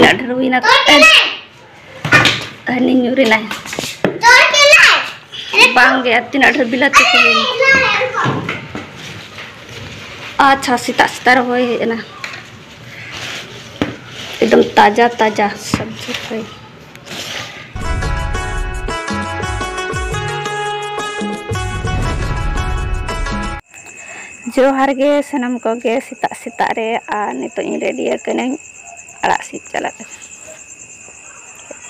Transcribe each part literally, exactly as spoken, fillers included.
ᱛᱤᱱᱟᱹᱜ ᱰᱷᱮᱨ ᱦᱩᱭᱱᱟ᱾ ᱦᱟᱹᱱᱤ ᱧᱩᱨ ᱮᱱᱟᱭ᱾ ᱵᱟᱝ ᱜᱮ, ᱟᱨ ᱛᱤᱱᱟᱹᱜ ᱰᱷᱮᱨ ᱵᱤᱞᱟᱹᱛᱤ ᱠᱚ ᱦᱩᱭᱱᱟ᱾ ᱟᱪᱪᱷᱟ, ᱥᱮᱛᱟᱜ ᱥᱮᱛᱟᱜ ᱨᱚᱦᱚᱭ ᱦᱮᱡ ᱮᱱᱟ, ᱮᱠᱫᱚᱢ ᱛᱟᱡᱟ ᱛᱟᱡᱟ ᱥᱚᱵᱽᱡᱤ ᱠᱚ᱾ ᱡᱚᱦᱟᱨ ᱜᱮ ᱥᱟᱱᱟᱢ ᱠᱚᱜᱮ ᱥᱮᱛᱟᱜ ᱥᱮᱛᱟᱜ ᱨᱮ᱾ ᱟᱨ ᱱᱤᱛᱚᱜ ᱤᱧ ᱨᱮᱰᱤ ᱟᱠᱟᱱᱟᱹᱧ ᱟᱲᱟᱜ ᱥᱤᱫ ᱪᱟᱞᱟᱜ ᱞᱟᱹᱜᱤᱫ᱾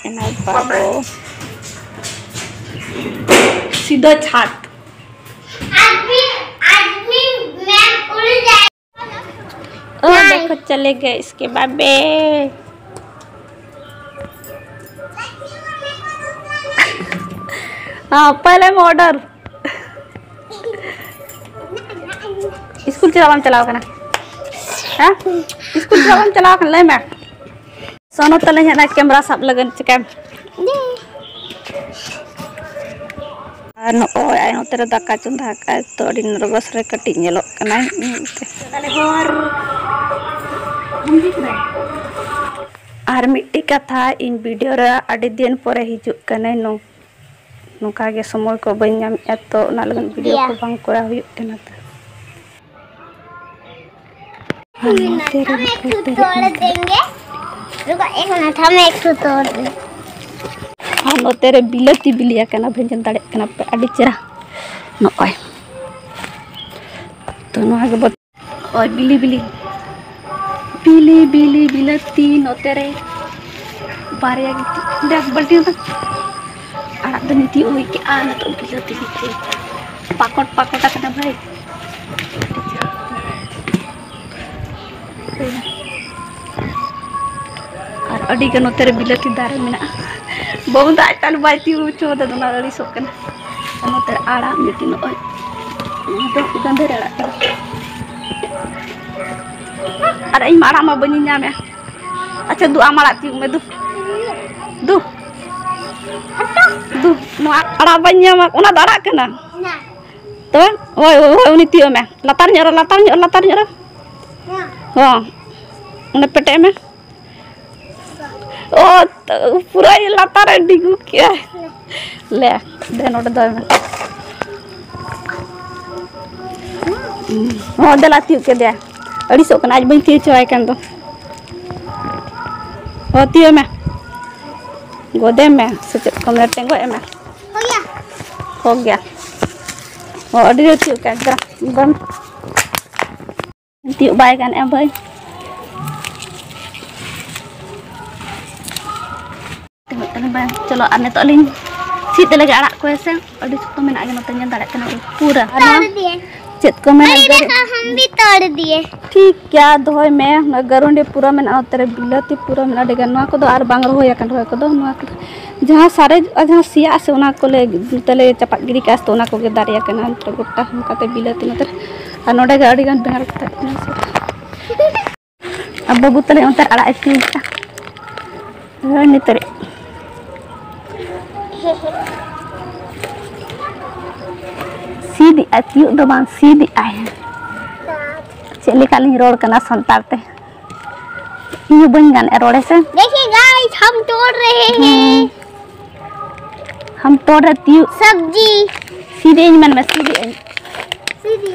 ᱮᱱᱟ ᱵᱟᱵᱚ ᱥᱤᱫᱷᱟᱹ ᱪᱷᱟᱛ᱾ ओ देखो, चले गए इसके बाबे। हाँ, पहले में ऑर्डर। स्कूल ᱪᱮᱫᱟᱜ ᱵᱟᱢ ᱪᱟᱞᱟᱣ ᱠᱟᱱᱟ? ᱦᱮᱸ? ᱥᱠᱩᱞ ᱪᱮᱫᱟᱜ ᱵᱟᱢ ᱪᱟᱞᱟᱣ ᱠᱟᱱᱟ? ᱞᱟᱹᱭ ᱢᱮ᱾ ᱥᱚᱱᱚ ᱛᱟᱞᱮ ᱦᱮᱡ ᱮᱱᱟ ᱠᱮᱢᱨᱟ ᱥᱟᱵ ᱞᱟᱹᱜᱤᱫ, ᱪᱤᱠᱟᱹᱭᱟᱢ? ᱟᱨ ᱱᱚᱜᱼᱚᱭ ᱟᱡ ᱱᱚᱛᱮ ᱨᱮ ᱫᱟᱠᱟ ᱪᱚᱸᱫᱟ ᱟᱠᱟᱫ, ᱛᱚ ᱟᱹᱰᱤ ᱱᱟᱨᱵᱷᱟᱥ ᱨᱮ ᱠᱟᱹᱴᱤᱡ ᱧᱮᱞᱚᱜ ᱠᱟᱱᱟᱭ᱾ ᱟᱨ ᱢᱤᱫᱴᱤᱡ ᱠᱟᱛᱷᱟ, ᱤᱧ ᱵᱷᱤᱰᱤᱭᱳ ᱨᱮ ᱟᱹᱰᱤ ᱫᱤᱱ ᱯᱚᱨᱮ ᱦᱤᱡᱩᱜ ᱠᱟᱹᱱᱟᱹᱧ, ᱱᱚ-, ᱱᱚᱝᱠᱟ ᱜᱮ ᱥᱚᱢᱚᱭ ᱠᱚ ᱵᱟᱹᱧ ᱧᱟᱢᱮᱫᱼᱟ, ᱛᱚ ᱚᱱᱟ ᱞᱟᱹᱜᱤᱫ ᱵᱷᱤᱰᱤᱭᱳ ᱠᱚ ᱵᱟᱝ ᱠᱚᱨᱟᱣ ᱦᱩᱭᱩᱜ ᱠᱟᱱᱟ᱾ ᱛᱚ ᱟᱨ ᱱᱚᱛᱮ ᱨᱮ ᱱᱚᱛᱮ ᱨᱮ ᱟᱨ ᱱᱚᱛᱮ ᱨᱮ ᱵᱤᱞᱟᱹᱛᱤ ᱵᱤᱞᱤ ᱟᱠᱟᱱᱟ, ᱵᱮᱱ ᱧᱮᱞ ᱫᱟᱲᱮᱭᱟᱜ ᱠᱟᱱᱟ ᱯᱮ, ᱟᱹᱰᱤ ᱪᱮᱦᱨᱟ᱾ ᱱᱚᱜᱼᱚᱭ ᱛᱚ, ᱱᱚᱣᱟ ᱜᱮ ᱵᱚ-, ᱱᱚᱜᱼᱚᱭ ᱵᱤᱞᱤ ᱵᱤᱞᱤ, ᱵᱤᱞᱤ ᱵᱤᱞᱤ ᱵᱤᱞᱟᱹᱛᱤ ᱱᱚᱛᱮ ᱨᱮ ᱵᱟᱨᱭᱟ ᱜᱮ᱾ ᱫᱮᱠᱷ, ᱵᱟᱹᱞᱴᱤᱱ ᱦᱟᱛᱟᱣ᱾ ᱟᱲᱟᱜ ᱫᱚ ᱱᱤᱛᱤᱡ ᱦᱩᱭ ᱠᱮᱜᱼᱟ, ᱱᱤᱛᱚᱜ ᱵᱤᱞᱟᱹᱛᱤ ᱱᱤᱛᱤᱡ ᱯᱟᱠᱚᱴ ᱯᱟᱠᱚᱴ ᱟᱠᱟᱱᱟ ᱵᱷᱟᱹᱭ᱾ ᱟᱨ ᱟᱹᱰᱤ ᱜᱟᱱ ᱱᱚᱛᱮ ᱨᱮ ᱵᱤᱞᱟᱹᱛᱤ ᱫᱟᱨᱮ ᱢᱮᱱᱟᱜᱼᱟ᱾ ᱵᱟᱹᱵᱩ ᱫᱚ ᱟᱡ ᱛᱟᱞᱮ ᱵᱟᱭ ᱛᱤᱭᱳᱜ ᱦᱚᱪᱚ ᱟᱫᱟ, ᱫᱚᱢᱮ ᱟᱹᱲᱤᱥᱚᱜ ᱠᱟᱱᱟ᱾ ᱟᱨ ᱱᱚᱛᱮ ᱨᱮ ᱟᱲᱟᱜ ᱢᱤᱫᱴᱤᱡ ᱱᱚᱜᱼᱚᱭ, ᱱᱚᱣᱟ ᱫᱚ ᱜᱟᱹᱫᱷᱟᱹᱨᱤ ᱟᱲᱟᱜ ᱠᱟᱱᱟ᱾ ᱟᱨ ᱤᱧ ᱢᱟ ᱟᱲᱟᱜ ᱢᱟ ᱵᱟᱹᱧ ᱧᱟᱢᱮᱫ᱾ ᱟᱪᱪᱷᱟ, ᱫᱩ, ᱟᱢ ᱟᱲᱟᱜ ᱛᱤᱭᱳᱜ ᱢᱮ, ᱫᱩ᱾ ᱫᱩ᱾ ᱫᱩ, ᱱᱚᱣᱟ ᱟᱲᱟᱜ ᱵᱟᱹᱧ ᱧᱟᱢᱟ, ᱚᱱᱟ ᱫᱚ ᱟᱲᱟᱜ ᱠᱟᱱᱟ᱾ ᱛᱚᱵᱮ? ᱦᱳᱭ, ᱦᱳᱭ, ᱦᱳᱭ, ᱩᱱᱤ ᱛᱤᱭᱳᱜ ᱢᱮ᱾ ᱞᱟᱛᱟᱨ ᱧᱚᱜ ᱨᱮ, ᱞᱟᱛᱟᱨ ᱧᱚᱜ, ᱞᱟᱛᱟᱨ ᱧᱚᱜ ᱨᱮ᱾ ᱦᱚᱸ᱾ ᱚᱸᱰᱮ ᱯᱮᱴᱮᱜ ᱢᱮ᱾ ᱚ, ᱯᱩᱨᱟᱹ ᱞᱟᱛᱟᱨ ᱨᱮ ᱰᱤᱜᱩ ᱠᱮᱜᱼᱟᱭ᱾ ᱞᱮ, ᱫᱮ ᱱᱚᱰᱮ ᱫᱚᱦᱚᱭ ᱢᱮ᱾ ᱦᱚᱸ, ᱫᱮᱞᱟ ᱛᱤᱭᱳᱜ ᱠᱮᱫᱮᱭᱟ᱾ ᱟᱹᱲᱤᱥᱚᱜ ᱠᱟᱱᱟ, ᱟᱡ ᱵᱟᱹᱧ ᱛᱤᱭᱳᱜ ᱦᱚᱪᱚᱣᱟᱭ ᱠᱟᱱ ᱫᱚ᱾ ᱦᱚᱸ, ᱛᱤᱭᱳᱜ ᱢᱮ᱾ ᱜᱚᱫᱮ ᱢᱮ, ᱥᱮ ᱪᱮᱫ ᱠᱚ ᱢᱮᱱᱟ, ᱴᱮᱸᱜᱚᱡ ᱮ ᱢᱮ᱾ ᱦᱚᱭᱟ᱾ ᱦᱚᱸ ᱜᱮᱭᱟ᱾ ᱦᱚᱸ, ᱟᱹᱰᱤ ᱡᱳᱨ ᱛᱤᱭᱳᱜ ᱠᱮᱫᱟ᱾ ᱵᱟᱢ ᱛᱤᱭᱳᱜ ᱵᱟᱭ ᱜᱟᱱᱮᱜᱼᱟ ᱵᱷᱟᱹᱭ᱾ ᱛᱤᱱᱟᱹᱜ ᱛᱟᱹᱞᱤᱧ ᱵᱟᱝ᱾ ᱪᱚᱞᱚ, ᱟᱨ ᱱᱤᱛᱚᱜ ᱞᱤᱧ ᱥᱤᱫ ᱞᱮᱜᱮ ᱟᱲᱟᱜ ᱠᱚ, ᱦᱮᱸ ᱥᱮ᱾ ᱟᱹᱰᱤ ᱥᱚᱠᱛᱚ ᱢᱮᱱᱟᱜ ᱜᱮ ᱱᱚᱛᱮ, ᱧᱮᱞ ᱫᱟᱲᱮᱭᱟᱜ ᱠᱟᱱᱟ ᱯᱩᱨᱟᱹ᱾ ᱟᱨ ᱱᱚᱣᱟ ᱛᱚᱲ ᱫᱤᱭᱮ᱾ ᱪᱮᱫ ᱠᱚ ᱢᱮᱱᱟ, ᱵᱷᱟᱹᱭ, ᱜᱟᱹᱨᱩ-, ᱫᱮᱠᱷᱟ, ᱦᱟᱢ ᱵᱷᱤ ᱛᱚᱲ ᱫᱤᱭᱮ᱾ ᱴᱷᱤᱠ ᱜᱮᱭᱟ, ᱫᱚᱦᱚᱭ ᱢᱮ᱾ ᱚᱱᱟ ᱜᱟᱹᱨᱩᱱᱰᱤ ᱯᱩᱨᱟᱹ ᱢᱮᱱᱟᱜᱼᱟ, ᱱᱚᱛᱮ ᱨᱮ ᱵᱤᱞᱟᱹᱛᱤ ᱯᱩᱨᱟᱹ ᱢᱮᱱᱟᱜᱼᱟ ᱟᱹᱰᱤ ᱜᱟᱱ᱾ ᱱᱚᱣᱟ ᱠᱚᱫᱚ ᱟᱨ ᱵᱟᱝ ᱨᱚᱦᱚᱭ ᱟᱠᱟᱱ ᱨᱚᱦᱚᱭ ᱠᱚᱫᱚ, ᱱᱚᱣᱟ ᱠᱚ ᱡᱟᱦᱟᱸ ᱥᱟᱨᱮᱡᱚᱜᱼᱟ, ᱡᱟᱦᱟᱸ ᱥᱮᱭᱟᱜᱼᱟ ᱥᱮ, ᱚᱱᱟ ᱠᱚᱞᱮ ᱱᱚᱛᱮ ᱞᱮ ᱪᱟᱯᱟᱫ ᱜᱤᱰᱤ ᱠᱟᱜᱼᱟ, ᱛᱚ ᱚᱱᱟ ᱠᱚᱜᱮ ᱫᱟᱨᱮ ᱟᱠᱟᱱᱟ᱾ ᱱᱚᱛᱮ ᱜᱚᱴᱟ ᱚᱱᱠᱟᱛᱮ ᱵᱤᱞᱟᱹᱛᱤ ᱱᱚᱛᱮ ᱨᱮ᱾ ᱟᱨ ᱱᱚᱰᱮ ᱜᱮ ᱟᱹᱰᱤ ᱜᱟᱱ ᱵᱮᱸᱜᱟᱲ ᱠᱚ ᱛᱟᱦᱮᱸ ᱠᱟᱱᱟ ᱥᱮ᱾ ᱟᱨ ᱵᱟᱹᱵᱩ ᱛᱟᱞᱮ ᱚᱱᱛᱮ ᱟᱲᱟᱜ ᱮ ᱛᱤᱭᱳᱜ ᱠᱟᱜᱼᱟ᱾ ᱦᱳᱭ, ᱱᱤᱛᱚᱜ ᱨᱮ᱾ ᱥᱤᱫᱮᱜᱼᱟᱭ, ᱛᱤᱭᱳᱜ ᱫᱚ ᱵᱟᱝ, ᱥᱤᱫᱮᱜᱼᱟᱭ᱾ ᱪᱮᱫ ᱞᱮᱠᱟ ᱞᱤᱧ ᱨᱚᱲ ᱠᱟᱱᱟ ᱥᱟᱱᱛᱟᱲ ᱛᱮ? ᱤᱧ ᱦᱚᱸ ᱵᱟᱹᱧ ᱜᱟᱱᱮᱫᱼᱟ ᱨᱚᱲ, ᱦᱮᱸ ᱥᱮ? देखिए गाइस, हम तोड़ रहे हैं। ᱦᱮᱸ᱾ हम तोड़ रहे, ᱛᱤᱭᱳᱜ᱾ सब्जी। ᱥᱤᱫᱮᱜ ᱟᱹᱧ ᱢᱮᱱ ᱢᱮ, ᱥᱤᱫᱮᱜ ᱟᱹᱧ᱾ ᱥᱤᱫᱤ᱾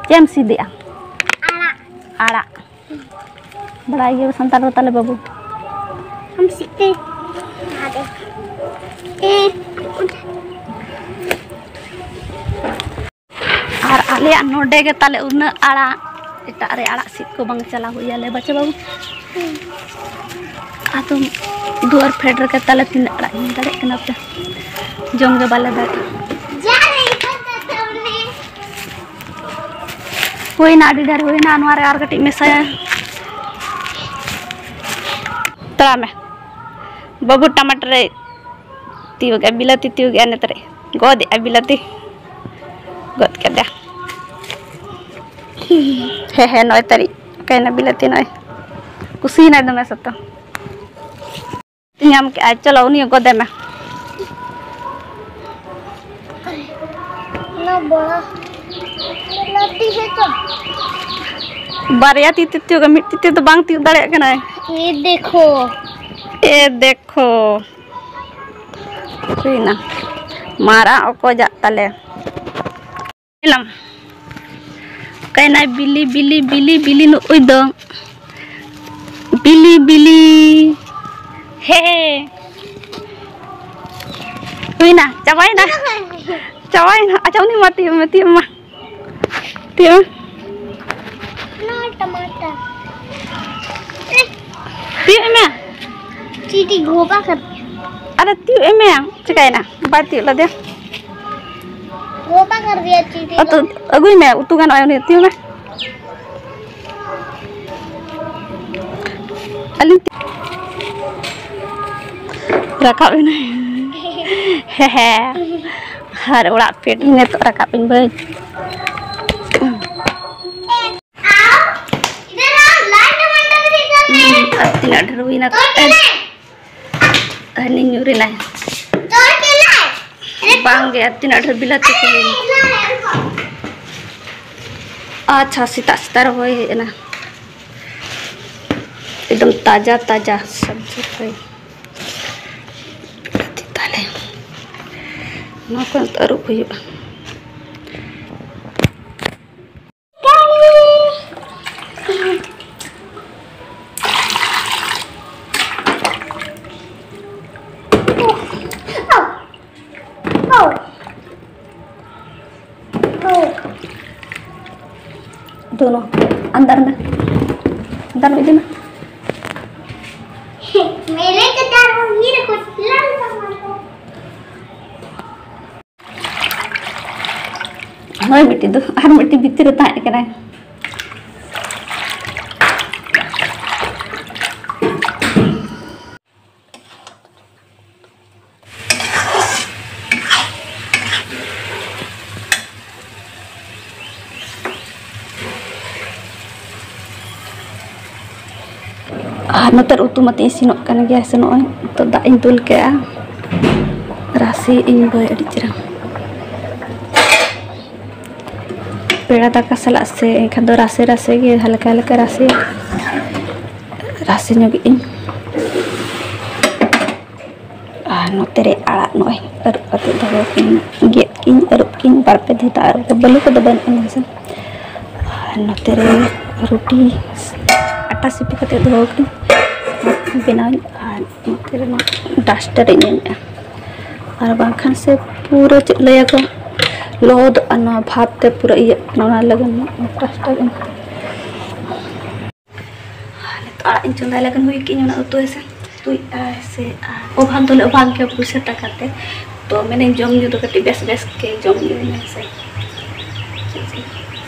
ᱪᱮᱫ ᱮᱢ ᱥᱤᱫᱮᱜᱼᱟ? ᱟᱲᱟᱜ᱾ ᱟᱲᱟᱜ᱾ ᱵᱟᱲᱟᱭ ᱜᱮᱭᱟ ᱥᱟᱱᱛᱟᱲ ᱨᱚᱲ ᱛᱟᱞᱮ ᱵᱟᱹᱵᱩ᱾ हम सीखते हैं। ᱟᱨ ᱟᱞᱮᱭᱟᱜ ᱱᱚᱰᱮ ᱜᱮ ᱛᱟᱞᱮ ᱩᱱᱟᱹᱜ ᱟᱲᱟᱜ, ᱮᱴᱟᱜ ᱨᱮ ᱟᱲᱟᱜ ᱥᱤᱫ ᱠᱚ ᱵᱟᱝ ᱪᱟᱞᱟᱣ ᱦᱩᱭ ᱟᱞᱮ, ᱵᱟᱪᱮ ᱵᱟᱹᱵᱩ? ᱟᱫᱚ ᱫᱩᱣᱟᱹᱨ ᱯᱷᱮᱰ ᱨᱮᱜᱮ ᱛᱟᱞᱮ ᱛᱤᱱᱟᱹᱜ ᱟᱲᱟᱜ ᱧᱮᱞ ᱫᱟᱲᱮᱭᱟᱜ ᱠᱟᱱᱟ ᱯᱮ, ᱡᱚᱢ ᱜᱮ ᱵᱟᱞᱮ ᱫᱟᱲᱮᱭᱟᱜᱼᱟ᱾ ᱦᱩᱭᱱᱟ, ᱟᱹᱰᱤ ᱰᱷᱮᱨ ᱦᱩᱭᱱᱟ, ᱱᱚᱣᱟ ᱨᱮ ᱟᱨ ᱠᱟᱹᱴᱤᱡ ᱢᱮᱥᱟᱭᱟ᱾ ᱛᱟᱲᱟᱣ ᱢᱮ᱾ ᱵᱟᱹᱵᱩ ᱴᱟᱢᱟᱴᱟᱨ ᱨᱮ ᱛᱤᱭᱳᱜᱮᱜᱼᱟ, ᱵᱤᱞᱟᱹᱛᱤ ᱛᱤᱭᱳᱜᱮᱜᱼᱟ, ᱱᱤᱛ ᱨᱮ ᱜᱚᱫᱮᱜᱼᱟ ᱵᱤᱞᱟᱹᱛᱤ᱾ ᱜᱚᱫ ᱠᱮᱫᱟ᱾ ᱦᱮᱸ, ᱦᱮᱸ, ᱱᱚᱜᱼᱚᱭ ᱛᱟᱹᱨᱤᱡ ᱠᱟᱭᱱᱟ ᱵᱤᱞᱟᱹᱛᱤ, ᱱᱚᱜᱼᱚᱭ ᱠᱩᱥᱤᱭᱮᱱᱟᱭ ᱫᱚᱢᱮ ᱥᱚᱛᱚ᱾ ᱧᱟᱢ ᱠᱮᱜᱼᱟᱭ᱾ ᱪᱚᱞᱚ, ᱩᱱᱤ ᱜᱚᱫᱮ ᱢᱮ᱾ ᱵᱟᱨᱭᱟ ᱛᱤ ᱛᱮ ᱛᱤᱭᱳᱜᱟ, ᱢᱤᱫ ᱛᱤ ᱛᱮᱫᱚ ᱵᱟᱝ ᱛᱤᱭᱳᱜ ᱫᱟᱲᱮᱭᱟᱜ ᱠᱟᱱᱟᱭ᱾ ये देखो। ᱮ ᱫᱮᱠᱷᱳ, ᱦᱩᱭᱱᱟ ᱢᱟᱨᱟᱝ ᱚᱠᱚᱡᱟᱜ ᱛᱟᱞᱮ᱾ ᱧᱮᱞᱟᱢ? ᱚᱠᱟᱭᱮᱱᱟᱭ ᱵᱤᱞᱤ, ᱵᱤᱞᱤ, ᱵᱤᱞᱤ, ᱵᱤᱞᱤ ᱱᱩᱜᱩᱭ ᱫᱚ? ᱵᱤᱞᱤ, ᱵᱤᱞᱤ᱾ ᱦᱮ᱾ ᱦᱩᱭᱱᱟ, ᱪᱟᱵᱟᱭᱮᱱᱟ᱾ ᱪᱟᱵᱟᱭᱮᱱᱟ᱾ ᱟᱪᱪᱷᱟ, ᱩᱱᱤ ᱢᱟ ᱛᱤᱭᱳᱜ ᱢᱮ, ᱛᱤᱭᱳᱜ ᱢᱟ᱾ ᱛᱤᱭᱳᱜ ᱢᱮ᱾ No, tomato. ᱛᱤᱭᱳᱜ ᱢᱮ᱾ चींटी घोपा कर दिया। ᱟᱨᱮ ᱛᱤᱭᱳᱜ ᱢᱮ᱾ ᱪᱤᱠᱟᱭᱮᱱᱟ? ᱵᱟᱭ ᱛᱤᱭᱳᱜ ᱞᱮᱫᱮ᱾ घोपा कर दिया चींटी ᱩᱛᱩ को। ᱟᱹᱜᱩᱭ ᱢᱮ, ᱩᱛᱩ ᱜᱟᱱᱚᱜᱼᱟ, ᱩᱱᱤ ᱛᱤᱭᱳᱜ ᱢᱮ᱾ ᱟᱹᱞᱤᱧ ᱨᱟᱠᱟᱵ ᱮᱱᱟᱭ᱾ ᱦᱮᱸ, ᱦᱮᱸ᱾ ᱟᱨ ᱚᱲᱟᱜ ᱯᱷᱮᱰ ᱱᱤᱛᱚᱜ ᱨᱟᱠᱟᱵ ᱤᱧ ᱵᱟᱹᱧ᱾ ᱤᱫᱷᱟᱨ ᱟᱣ, लाल टमाटर भी कर रहे हैं। ᱦᱩᱸ, ᱟᱨ ᱛᱤᱱᱟᱹᱜ ᱰᱷᱮᱨ ᱦᱩᱭᱱᱟ? ᱛᱚ, ᱪᱮᱫ? ᱦᱟᱹᱱᱤ ᱧᱩᱨ ᱮᱱᱟᱭ᱾ ᱪᱚᱨ ᱪᱮᱫ ᱞᱟᱭ? ᱵᱟᱝ ᱜᱮ, ᱟᱨ ᱛᱤᱱᱟᱹᱜ ᱰᱷᱮᱨ ᱵᱤᱞᱟᱹᱛᱤ ᱠᱚ ᱦᱩᱭᱱᱟ? ᱟᱪᱪᱷᱟ, ᱥᱮᱛᱟᱜ ᱥᱮᱛᱟᱜ ᱨᱚᱦᱚᱭ ᱦᱮᱡ ᱮᱱᱟ᱾ ᱮᱠᱫᱚᱢ ᱛᱟᱡᱟ ᱛᱟᱡᱟ ᱥᱚᱵᱽᱡᱤ ᱠᱚ᱾ ᱵᱤᱞᱟᱹᱛᱤ ᱛᱟᱞᱮ᱾ ᱱᱚᱣᱟ ᱠᱚ ᱱᱤᱛᱚᱜ ᱟᱹᱨᱩᱵ ᱦᱩᱭᱩᱜᱼᱟ᱾ दोनों अंदर में, अंदर में देना। मेरे के चार वो ये रखो, लाल टमाटर। ᱦᱳᱭ ᱵᱤᱴᱤ ᱫᱚ ᱟᱨ ᱢᱤᱫᱴᱤᱡ ᱵᱷᱤᱛᱤᱨ ᱨᱮ ᱛᱟᱦᱮᱸ ᱠᱟᱱᱟᱭ᱾ ᱟᱨ ᱱᱚᱛᱮ ᱩᱛᱩ ᱢᱟᱛᱚ ᱤᱥᱤᱱᱚᱜ ᱠᱟᱱ ᱜᱮᱭᱟ᱾ ᱥᱮ ᱱᱚᱜᱼᱚᱭ ᱱᱤᱛᱚᱜ ᱫᱟᱜ ᱤᱧ ᱫᱩᱞ ᱠᱮᱜᱼᱟ, ᱨᱟᱥᱮ ᱤᱧ ᱵᱟᱹᱭ ᱟᱹᱰᱤ ᱪᱮᱦᱨᱟ᱾ ᱯᱮᱲᱟ ᱫᱟᱠᱟ ᱥᱟᱞᱟᱜ ᱥᱮ ᱮᱱᱠᱷᱟᱱ ᱫᱚ ᱨᱟᱥᱮ ᱨᱟᱥᱮ ᱜᱮ, ᱦᱟᱞᱠᱟ ᱦᱟᱞᱠᱟ ᱨᱟᱥᱮ, ᱨᱟᱥᱮ ᱧᱚᱜᱮᱜ ᱟᱹᱧ᱾ ᱱᱚᱛᱮ ᱨᱮ ᱟᱲᱟᱜ ᱱᱚᱜᱼᱚᱭ ᱟᱹᱨᱩᱵ ᱠᱟᱛᱮ ᱫᱚᱦᱚ ᱠᱤᱱ, ᱜᱮᱫ ᱠᱤᱱ, ᱟᱹᱨᱩᱵ ᱠᱤᱱ, ᱵᱟᱨ ᱯᱮ ᱫᱷᱟᱣ ᱫᱟᱜ ᱟᱹᱨᱩᱵ ᱠᱚ, ᱵᱟᱹᱞᱤ ᱠᱚᱫᱚ ᱵᱟᱹᱱᱩᱜ ᱟᱱᱟ ᱥᱮ᱾ ᱟᱨ ᱱᱚᱛᱮ ᱨᱮ ᱨᱩᱴᱤ ᱟᱴᱟ ᱥᱤᱯᱤ ᱠᱟᱛᱮ ᱫᱚᱦᱚ ᱠᱤᱱ, ᱵᱮᱱᱟᱣ ᱟᱹᱧ᱾ ᱟᱨ ᱱᱚᱛᱮ ᱨᱮ ᱱᱚᱣᱟ ᱰᱟᱥᱴᱟᱨ ᱤᱧ ᱮᱢᱮᱫᱼᱟ, ᱟᱨ ᱵᱟᱝᱠᱷᱟᱱ ᱥᱮ ᱯᱩᱨᱟᱹ ᱪᱮᱫ ᱞᱟᱹᱭᱟᱠᱚ, ᱞᱚᱦᱚᱫᱚᱜᱼᱟ ᱱᱚᱣᱟ ᱵᱷᱟᱵᱽ ᱛᱮ, ᱯᱩᱨᱟᱹ ᱤᱭᱟᱹᱜ ᱠᱟᱱᱟ, ᱚᱱᱟ ᱞᱟᱹᱜᱤᱫ ᱰᱟᱥᱴᱟᱨ ᱤᱧ᱾ ᱟᱨ ᱱᱤᱛᱚᱜ ᱟᱲᱟᱜ ᱤᱧ ᱪᱚᱸᱫᱟᱭ ᱞᱟᱹᱜᱤᱫ ᱦᱩᱭ ᱠᱮᱫ ᱤᱧ ᱚᱱᱟ ᱩᱛᱩ ᱦᱮᱸᱥᱮ᱾ ᱩᱛᱩᱭᱮᱫᱼᱟ ᱦᱮᱸᱥᱮ, ᱟᱨ ᱚᱵᱷᱟᱵᱽ ᱫᱚᱞᱮ ᱚᱵᱷᱟᱵᱽ ᱜᱮᱭᱟ ᱯᱩᱭᱥᱟᱹ ᱴᱟᱠᱟ ᱛᱮ, ᱛᱚ ᱢᱮᱱᱟᱹᱧ ᱡᱚᱢ ᱧᱩ ᱫᱚ ᱠᱟᱹᱴᱤᱡ ᱵᱮᱥ ᱵᱮᱥ ᱜᱮ ᱡᱚᱢ ᱧᱩᱭ ᱢᱮ ᱦᱮᱸᱥᱮ᱾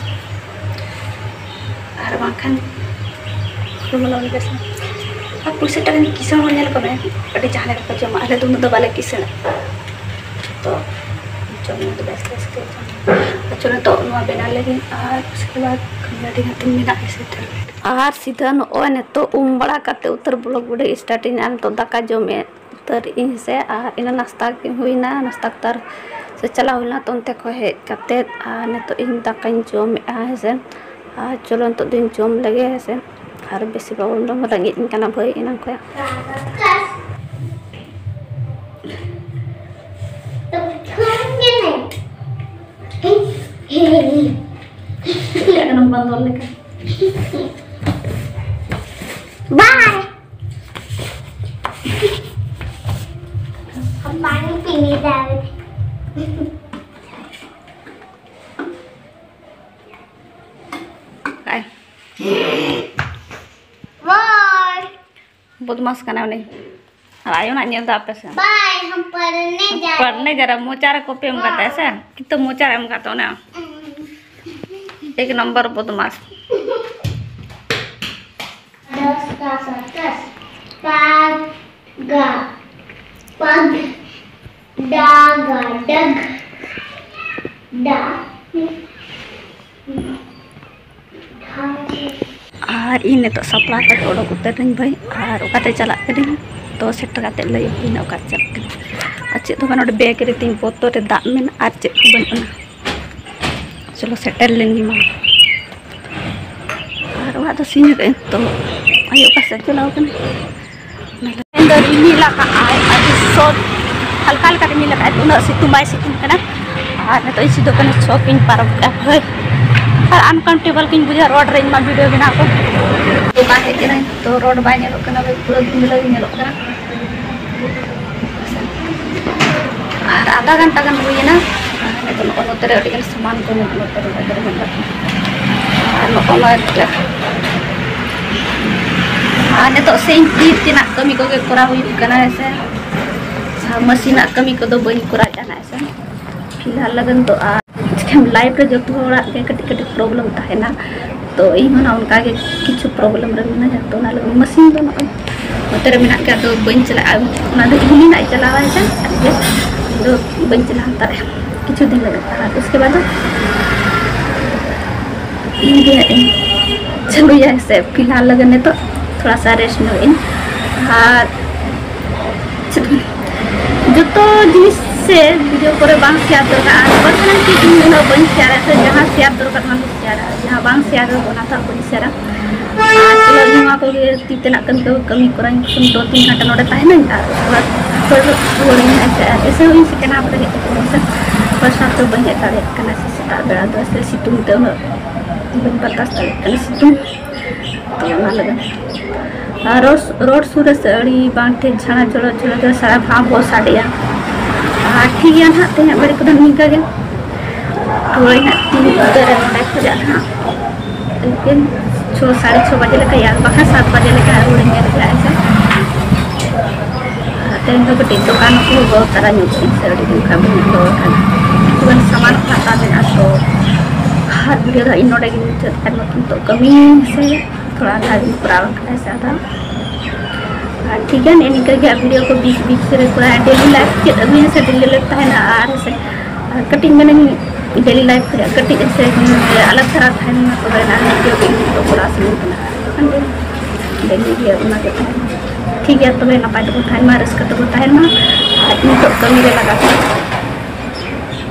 ᱟᱨ ᱵᱟᱝᱠᱷᱟᱱ ᱦᱚᱲᱢᱚ ᱞᱚᱜᱚᱱ ᱵᱮᱥᱟ᱾ ᱟᱨ ᱯᱩᱭᱥᱟᱹ ᱴᱟᱠᱟ ᱠᱤᱥᱟᱹᱬ ᱦᱚᱲ ᱧᱮᱞ ᱠᱚᱢᱮ, ᱟᱹᱰᱤ ᱡᱟᱦᱟᱸ ᱞᱮᱠᱟ ᱠᱚ ᱡᱚᱢᱟ, ᱟᱞᱮ ᱫᱚ ᱩᱱᱟᱹᱜ ᱫᱚ ᱵᱟᱞᱮ ᱠᱤᱥᱟᱹᱬᱟ᱾ ᱛᱚ ᱡᱚᱢ ᱧᱩ ᱫᱚ ᱵᱮᱥ ᱵᱮᱥ ᱜᱮ ᱡᱚᱢ᱾ ᱟᱪᱪᱷᱟ, ᱱᱤᱛᱚᱜ ᱱᱚᱣᱟ ᱵᱮᱱᱟᱣ ᱞᱟᱹᱜᱤᱫ ᱟᱨ ᱩᱥᱠᱮ ᱵᱟᱫ ᱠᱷᱟᱱ ᱟᱹᱰᱤ ᱜᱟᱱ ᱛᱤᱧ ᱢᱮᱱᱟᱜ ᱥᱮ ᱟᱨ ᱥᱤᱫᱷᱟᱹ ᱱᱚᱜᱼᱚᱭ ᱱᱤᱛᱚᱜ ᱩᱢ ᱵᱟᱲᱟ ᱠᱟᱛᱮ ᱩᱛᱟᱹᱨ vlog video start ᱤᱧ, ᱟᱨ ᱱᱤᱛᱚᱜ ᱫᱟᱠᱟ ᱡᱚᱢᱮᱫ ᱩᱛᱟᱹᱨ ᱤᱧ ᱥᱮ, ᱟᱨ ᱤᱱᱟᱹ ᱱᱟᱥᱛᱟ ᱠᱤᱱ ᱦᱩᱭᱱᱟ, ᱱᱟᱥᱛᱟ ᱠᱚᱛᱟᱨ ᱥᱮ ᱪᱟᱞᱟᱣ ᱦᱩᱭ ᱞᱮᱱᱟ, ᱛᱚ ᱚᱱᱛᱮ ᱠᱷᱚᱱ ᱦᱮᱡ ᱠᱟᱛᱮ ᱟᱨ ᱱᱤᱛᱚᱜ ᱤᱧ ᱫᱟᱠᱟᱧ ᱡᱚᱢᱮᱫᱼᱟ ᱦᱮᱸ ᱥᱮ᱾ ᱟᱨ ᱪᱚᱞᱚ ᱱᱤᱛᱚᱜ ᱫᱚᱧ ᱡᱚᱢ ᱞᱮᱜᱮ ᱦᱮᱸ ᱥᱮ, ᱟᱨ ᱵᱮᱥᱤ ᱵᱟᱵᱚᱱ ᱡᱚᱢ, ᱨᱮᱸᱜᱮᱡ ᱤᱧ ᱠᱟᱱᱟ ᱵᱷᱟᱹᱭ ᱮᱱᱟᱝ ᱠᱷᱚᱱ᱾ ᱪᱮᱫ ᱞᱮᱠᱟ ᱠᱟᱱᱟᱢ ᱵᱟᱸᱫᱚᱨ ᱞᱮᱠᱟ? ᱵᱟᱭ᱾ ᱯᱟᱱᱤ ᱯᱤᱱᱤ ᱫᱟᱨᱮ᱾ ᱟᱭ᱾ ᱵᱚᱫᱢᱟᱥ ᱠᱟᱱᱟ ᱩᱱᱤ᱾ ᱟᱨ ᱟᱭᱳ ᱱᱟᱜ ᱧᱮᱞ ᱫᱟ ᱟᱯᱮ ᱥᱮ? बाय, हम पढ़ने जा रहे हैं। पढ़ने जा रहा, ᱢᱚᱪᱟ ᱨᱮ ᱠᱚᱯᱤ ᱮᱢ ᱠᱟᱛᱮ ᱥᱮ? ᱠᱤᱱᱛᱩ ᱢᱚᱪᱟ ᱨᱮ ᱮᱢ ᱠᱟᱛᱮ ᱚᱱᱮ ᱮᱠ ᱱᱚᱢᱵᱚᱨ ᱵᱚᱫᱢᱟᱥ᱾ दस का सर्कस। पा गा, पग, डा गा, डग, डा। ᱟᱨ ᱤᱧ ᱱᱤᱛᱚᱜ ᱥᱟᱯᱲᱟᱣ ᱠᱟᱛᱮ ᱚᱰᱚᱠ ᱩᱛᱟᱹᱨ ᱱᱟᱹᱧ ᱵᱷᱟᱹᱭ, ᱟᱨ ᱚᱠᱟᱛᱮ ᱪᱟᱞᱟᱜ ᱠᱟᱹᱱᱟᱹᱧ ᱛᱚ ᱥᱮᱴᱮᱨ ᱠᱟᱛᱮ ᱞᱟᱹᱭ ᱟᱹᱧ ᱚᱠᱟᱛᱮ ᱪᱟᱞᱟᱜ ᱠᱟᱹᱱᱟᱹᱧ᱾ ᱟᱨ ᱪᱮᱫ ᱦᱚᱸ ᱵᱟᱝ, ᱱᱚᱰᱮ ᱵᱮᱜᱽ ᱨᱮ ᱛᱤᱧ ᱵᱚᱛᱚᱞ ᱨᱮ ᱫᱟᱜ ᱢᱮᱱᱟᱜᱼᱟ ᱟᱨ ᱪᱮᱫ ᱦᱚᱸ ᱵᱟᱹᱱᱩᱜ ᱟᱱᱟ᱾ ᱪᱚᱞᱚ ᱥᱮᱴᱮᱨ ᱞᱮᱱ ᱜᱮ ᱢᱟ᱾ ᱟᱨ ᱚᱲᱟᱜ ᱫᱚ ᱥᱤᱧ ᱟᱠᱟᱫᱟᱹᱧ ᱛᱚ, ᱟᱭᱳ ᱚᱠᱟ ᱥᱮᱫ ᱪᱟᱞᱟᱣ ᱠᱟᱱᱟ? ᱛᱮᱦᱮᱧ ᱫᱚ ᱨᱤᱢᱤᱞ ᱟᱠᱟᱫ ᱟᱭ, ᱟᱹᱰᱤ ᱥᱚᱛ ᱦᱟᱞᱠᱟ ᱦᱟᱞᱠᱟ ᱨᱤᱢᱤᱞ ᱟᱠᱟᱫ ᱟᱭ, ᱩᱱᱟᱹᱜ ᱥᱤᱛᱩᱝ ᱵᱟᱭ ᱥᱤᱛᱩᱝ ᱠᱟᱱᱟ᱾ ᱟᱨ ᱱᱤᱛᱚᱜ ᱤᱧ ᱥᱤᱫᱷᱟᱹ ᱠᱟᱱᱟ ᱪᱷᱚᱠ ᱤᱧ ᱯᱟᱨᱚᱢ ᱠᱮᱫᱼᱟ᱾ ᱦᱳᱭ, ᱟᱨ ᱟᱱᱠᱚᱢᱯᱷᱚᱨᱴᱮᱵᱚᱞ ᱠᱤᱧ ᱵᱩᱡᱷᱟᱹᱣᱟ ᱨᱳᱰ ᱨᱮ ᱤᱧ ᱢᱟ ᱵᱷᱤᱰᱤᱭᱳ ᱵᱮᱱᱟᱣ ᱠᱚ᱾ ᱫᱚᱠᱟᱱ ᱦᱮᱡ ᱠᱟᱹᱱᱟᱹᱧ ᱛᱚ, ᱨᱳᱰ ᱵᱟᱭ ᱧᱮᱞᱚᱜ ᱠᱟᱱᱟ, ᱯᱩᱨᱟᱹ ᱫᱷᱩᱸᱫᱽᱞᱟᱹ ᱜᱮ ᱧᱮᱞᱚᱜ ᱠᱟᱱᱟ᱾ ᱟᱨ ᱟᱫᱷᱟ ᱜᱷᱚᱱᱴᱟ ᱜᱟᱱ ᱦᱩᱭᱮᱱᱟ᱾ ᱟᱨ ᱱᱤᱛᱚᱜ ᱱᱚᱜᱼᱚ ᱱᱚᱛᱮ ᱨᱮ ᱟᱹᱰᱤ ᱜᱟᱱ ᱥᱟᱢᱟᱱ ᱠᱚ ᱢᱮᱱᱟᱜᱼᱟ ᱱᱚᱛᱮ ᱨᱮ, ᱱᱚᱛᱮ ᱨᱮ ᱢᱮᱱᱟᱜᱼᱟ᱾ ᱟᱨ ᱱᱚᱜᱼᱚ ᱱᱚᱣᱟ ᱢᱤᱫᱴᱮᱱ᱾ ᱟᱨ ᱱᱤᱛᱚᱜ ᱥᱮ ᱤᱧ ᱛᱤ ᱛᱮᱱᱟᱜ ᱠᱟᱹᱢᱤ ᱠᱚᱜᱮ ᱠᱚᱨᱟᱣ ᱦᱩᱭᱩᱜ ᱠᱟᱱᱟ, ᱦᱮᱸ ᱥᱮ᱾ ᱟᱨ ᱢᱟᱹᱥᱤᱱᱟᱜ ᱠᱟᱹᱢᱤ ᱠᱚᱫᱚ ᱵᱟᱹᱧ ᱠᱚᱨᱟᱣᱮᱫᱼᱟ ᱱᱟᱜ, ᱦᱮᱸ ᱥᱮ᱾ ᱯᱷᱤᱞᱦᱟᱞ ᱞᱟᱹᱜᱤᱫ ᱫᱚ ᱟᱨ ᱪᱤᱠᱟᱹᱢ, ᱞᱟᱭᱤᱯᱷ ᱨᱮ ᱡᱚᱛᱚ ᱦᱚᱲᱟᱜ ᱜᱮ ᱠᱟᱹᱴᱤᱡ ᱠᱟᱹᱴᱤᱡ ᱯᱨᱚᱵᱞᱮᱢ ᱛᱟᱦᱮᱱᱟ᱾ ᱛᱚ ᱤᱧ ᱦᱚᱸ ᱱᱟᱜ ᱚᱱᱠᱟ ᱜᱮ ᱠᱤᱪᱷᱩ ᱯᱨᱚᱵᱞᱮᱢ ᱨᱮ ᱢᱤᱱᱟᱹᱧᱟ᱾ ᱛᱚ ᱚᱱᱟ ᱞᱟᱹᱜᱤᱫ ᱢᱟᱹᱥᱤᱱ ᱫᱚ ᱱᱚᱜᱼᱚᱭ ᱱᱚᱛᱮ ᱨᱮ ᱢᱮᱱᱟᱜ ᱜᱮᱭᱟ, ᱟᱫᱚ ᱵᱟᱹᱧ ᱪᱟᱞᱟᱜᱼᱟ᱾ ᱚᱱᱟ ᱫᱚ ᱤᱧ ᱱᱟᱜ ᱪᱟᱞᱟᱣᱟᱭ ᱠᱷᱟᱱ ᱟᱡ ᱜᱮ, ᱤᱧ ᱫᱚ ᱵᱟᱹᱧ ᱪᱟᱞᱟᱣ ᱦᱟᱛᱟᱲᱚᱜᱼᱟ ᱠᱤᱪᱷᱩ ᱫᱤᱱ ᱞᱟᱹᱜᱤᱫ᱾ ᱟᱨ ᱩᱥᱠᱮ ᱵᱟᱫᱽ ᱫᱚ ᱤᱧ ᱜᱮ ᱦᱟᱸᱜ ᱤᱧ ᱪᱟᱹᱞᱩᱭᱟ ᱥᱮ᱾ ᱯᱷᱤᱞᱦᱟᱞ ᱞᱟᱹᱜᱤᱫ ᱱᱤᱛᱚᱜ ᱛᱷᱚᱲᱟ ᱥᱟ ᱨᱮᱥᱴ ᱧᱚᱜ ᱤᱧ᱾ ᱟᱨ ᱡᱚᱛᱚ ᱡᱤᱱᱤᱥ ᱥᱮ ᱵᱷᱤᱰᱤᱭᱳ ᱠᱚᱨᱮ ᱵᱟᱝ ᱥᱮᱭᱟᱨ ᱫᱚᱨᱠᱟᱨ᱾ ᱟᱨ ᱯᱟᱨᱥᱚᱱᱟᱞ ᱪᱤᱡᱽ ᱤᱧ ᱩᱱᱟᱹᱜ ᱵᱟᱹᱧ ᱥᱮᱭᱟᱨᱟ, ᱥᱮ ᱡᱟᱦᱟᱸ ᱥᱮᱭᱟᱨ ᱫᱚᱨᱠᱟᱨ ᱚᱱᱟ ᱫᱚ ᱥᱮᱭᱟᱨᱟ, ᱡᱟᱦᱟᱸ ᱵᱟᱝ ᱥᱮᱭᱟᱨ ᱫᱚᱨᱠᱟᱨ ᱚᱱᱟ ᱫᱚ ᱵᱟᱹᱧ ᱥᱮᱭᱟᱨᱟ᱾ ᱟᱨ ᱪᱚᱞᱚ ᱱᱚᱣᱟ ᱠᱚᱜᱮ ᱛᱤ ᱛᱮᱱᱟᱜ ᱠᱟᱹᱢᱤ ᱠᱚ ᱠᱟᱹᱢᱤ ᱠᱚᱨᱟᱧ, ᱫᱩ ᱛᱤᱱ ᱜᱷᱚᱱᱴᱟ ᱱᱚᱰᱮ ᱛᱟᱦᱮᱱᱟᱹᱧ ᱟᱨ ᱩᱥᱠᱮ ᱵᱟᱫᱽ ᱨᱩᱣᱟᱹᱲ ᱤᱧ ᱦᱮᱡ ᱠᱟᱜᱼᱟ᱾ ᱮᱥᱮ ᱦᱚᱸ ᱤᱧ ᱥᱮ ᱠᱮᱱᱟᱯ ᱨᱮ ᱦᱮᱡ ᱠᱟᱛᱮ ᱥᱮ ᱯᱷᱟᱥᱴ ᱦᱟᱯ ᱫᱚ ᱵᱟᱹᱧ ᱦᱮᱡ ᱫᱟᱲᱮᱭᱟᱜ ᱠᱟᱱᱟ, ᱥᱮ ᱥᱮᱛᱟᱜ ᱵᱮᱲᱟ ᱫᱚ ᱥᱮ ᱥᱤᱛᱩᱝ ᱛᱮ ᱩᱱᱟᱹᱜ ᱵᱟᱹᱧ ᱵᱟᱨᱫᱟᱥ ᱫᱟᱲᱮᱭᱟᱜ ᱠᱟᱱᱟ ᱥᱤᱛᱩᱝ᱾ ᱛᱚ ᱚᱱᱟ ᱞᱟᱹᱜᱤᱫ ᱟᱨ ᱨᱳᱰ, ᱨᱳᱰ ᱥᱩᱨ ᱨᱮ ᱥᱮ ᱟᱹᱰᱤ ᱵᱟᱝ ᱴᱷᱤᱠ ᱡᱷᱟᱲᱟ ᱡᱷᱚᱲᱚ ᱡᱷᱚᱲᱚ ᱡᱷᱚᱲᱚ ᱥᱟᱨᱟ ᱵᱷᱟᱸ ᱵᱷᱚᱸ ᱥᱟᱰᱮᱭᱟ᱾ ᱟᱨ ᱴᱷᱤᱠ ᱜᱮᱭᱟ ᱱᱟᱦᱟᱜ, ᱛᱮᱦᱮᱧᱟᱜ ᱵᱷᱤᱰᱤᱭᱳ ᱠᱚᱫᱚ ᱱᱤᱝᱠᱟᱹ ᱜᱮ᱾ ᱨᱩᱣᱟᱹᱲ ᱱᱟᱦᱟᱜ ᱛᱤᱱ ᱠᱚᱛᱮ ᱨᱮ ᱱᱚᱰᱮ ᱠᱷᱚᱱᱟᱜ ᱱᱟᱦᱟᱜ ᱤᱱᱠᱟᱹ ᱪᱷᱚ, ᱥᱟᱲᱮ ᱪᱷᱚ ᱵᱟᱡᱮ ᱞᱮᱠᱟ, ᱭᱟ ᱵᱟᱠᱷᱟᱱ ᱥᱟᱛ ᱵᱟᱡᱮ ᱞᱮᱠᱟ ᱨᱩᱣᱟᱹᱲ ᱤᱧ ᱧᱮᱞ ᱠᱮᱫᱼᱟ ᱦᱮᱸ ᱥᱮ᱾ ᱟᱨ ᱛᱮᱦᱮᱧ ᱫᱚ ᱠᱟᱹᱴᱤᱡ ᱫᱚᱠᱟᱱ ᱠᱚ ᱵᱚᱱᱫ ᱫᱷᱟᱨᱟ ᱧᱚᱜ ᱠᱮᱫᱼᱟᱹᱧ ᱥᱮ, ᱟᱹᱰᱤ ᱫᱤᱱ ᱠᱷᱚᱱ ᱵᱟᱹᱧ ᱫᱚᱠᱟᱱ ᱠᱟᱱᱟ᱾ ᱠᱤᱪᱷᱩᱜᱟᱱ ᱥᱟᱢᱟᱱ ᱠᱚ ᱦᱟᱛᱟᱣ ᱢᱮᱱᱟᱜᱼᱟ ᱛᱚ, ᱟᱨ ᱵᱷᱤᱰᱤᱭᱳ ᱫᱚ ᱤᱧ ᱱᱚᱰᱮ ᱜᱮᱧ ᱢᱩᱪᱟᱹᱫ ᱠᱟᱜᱼᱟ᱾ ᱱᱤᱛᱚᱜ ᱠᱟᱹᱢᱤ ᱥᱮ ᱛᱷᱚᱲᱟ ᱫᱷᱟᱨᱟ ᱜᱤᱧ ᱠᱚᱨᱟᱣ ᱠᱟᱜᱼᱟ ᱥᱮ ᱟᱫᱚ᱾ ᱟᱨ ᱴᱷᱤᱠ ᱜᱮᱭᱟ, ᱱᱮᱜᱼᱮ ᱱᱤᱝᱠᱟᱹ ᱜᱮ ᱵᱷᱤᱰᱤᱭᱳ ᱠᱚ ᱵᱤᱪ ᱵᱤᱪ ᱨᱮ ᱠᱚᱨᱟᱣ, ᱰᱮᱞᱤ ᱞᱟᱭᱤᱯᱷ ᱪᱮᱫ ᱟᱹᱜᱩᱭᱟ ᱥᱮ ᱰᱮᱞᱤ ᱞᱟᱭᱤᱯᱷ ᱛᱟᱦᱮᱱᱟ᱾ ᱟᱨ ᱥᱮ ᱟᱨ ᱠᱟᱹᱴᱤᱡ ᱢᱮᱱᱟᱹᱧ ᱰᱮᱞᱤ ᱞᱟᱭᱤᱯᱷ ᱨᱮᱭᱟᱜ ᱠᱟᱹᱴᱤᱡ ᱥᱮ ᱟᱞᱟᱜᱽ ᱫᱷᱟᱨᱟ ᱛᱟᱦᱮᱱ ᱢᱟ, ᱛᱚᱵᱮ ᱚᱱᱟ ᱵᱷᱤᱰᱤᱭᱳ ᱜᱮ ᱤᱧ ᱫᱚ ᱠᱚᱨᱟᱣ ᱥᱟᱱᱟᱧ ᱠᱟᱱᱟ᱾ ᱵᱟᱠᱷᱟᱱ ᱫᱚ ᱰᱮᱞᱤ ᱜᱮ ᱚᱱᱟ ᱜᱮ ᱛᱟᱦᱮᱱᱟ᱾ ᱴᱷᱤᱠ ᱜᱮᱭᱟ, ᱛᱚᱵᱮ ᱱᱟᱯᱟᱭ ᱛᱮᱵᱚ ᱛᱟᱦᱮᱱ ᱢᱟ, ᱨᱟᱹᱥᱠᱟᱹ ᱛᱮᱵᱚ ᱛᱟᱦᱮᱱ ᱢᱟ᱾ ᱟᱨ ᱱᱤᱛᱚᱜ ᱠᱟᱹᱢᱤ ᱨᱮ ᱞᱟᱜᱟᱣ